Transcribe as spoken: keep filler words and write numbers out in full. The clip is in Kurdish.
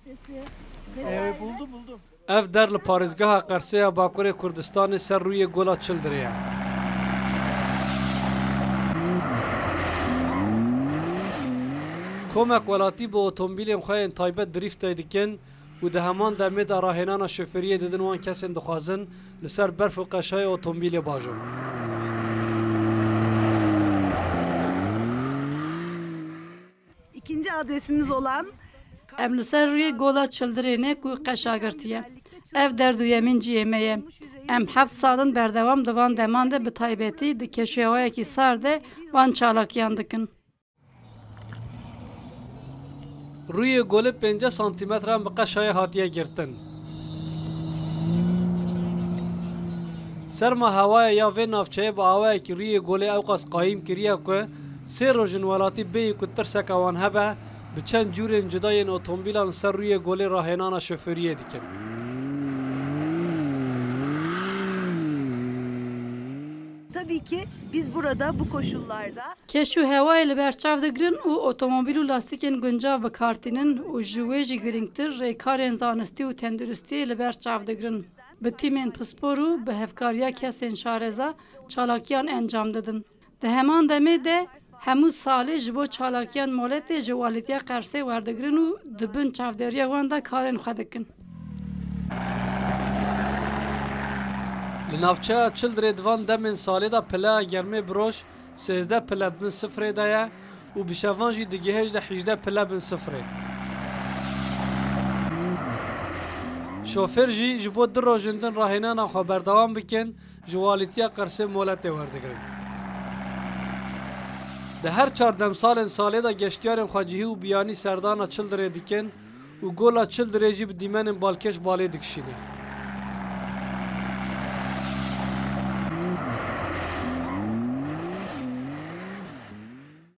Evet, buldum, buldum. Ev der li parêzgeha Qersê ya Bakurê Kurdistanê ser rûyê Gola Çildirê ye. Komek welatî bi otomobîlên xwe yên taybet drîftê dikin û di heman demê de rahênana şofêriyê didin wan kesên dixwazin li ser berf û qeşayê otomobîlê bajon. İkinci adresimiz olan Em li ser rûyê Gola Çildirê ne ku qeşa girtiye. Ev der duyemîn cihê me ye. Em heft sal in berdewam di van deman de, bi taybetî di keşûhewayekî sar de van çalakiyan dikin. Rûyê golê pêncî santîmetran bi qeşayê hatiye girtin. Serma hewaya ya vê navçeyê bi awayekî rûyê golê ewqas qayîm kiriye ku sê roj in welatî bêyî ku tirseke wan hebe, bi çend cûrên cuda yên otomobîlan li ser rûyê golê rahênana şofêriyê dikin. Tabii ki biz burada bu koşullarda Keşûhewayê li ber çav digirin û otomobîl û lastîkên guncav bi kar tînin û ji wê jî girîngtir rêkarên zanistî û tenduristiyê li ber çav digirin. Bi tîmên pispor û bi hevkariya kesên şareza çalakiyan encam didin. Di heman demê de hemû salê ji bo çalakiyan moletê ji Walîtiya Qersê werdigirin û di bin çavdêriya wan de karên xwe dikin. Li navçeya Çildirê di van demên salê de pileya germê bi roj sêzdeh pile di bin sifrê de ye û bi şevan jî digihêje hîjdeh pile bin sifrê. Şofêr jî ji bo du rojên din rahênana xwe berdewam bikin, ji Walîtiya Qersê moletê werdigirin. Di her çar demsalên salê de geştiyarên xwecihî û biyanî serdana Çildirê dikin û Gola Çildirê jî bi dîmenên balkêş balê dikişîne.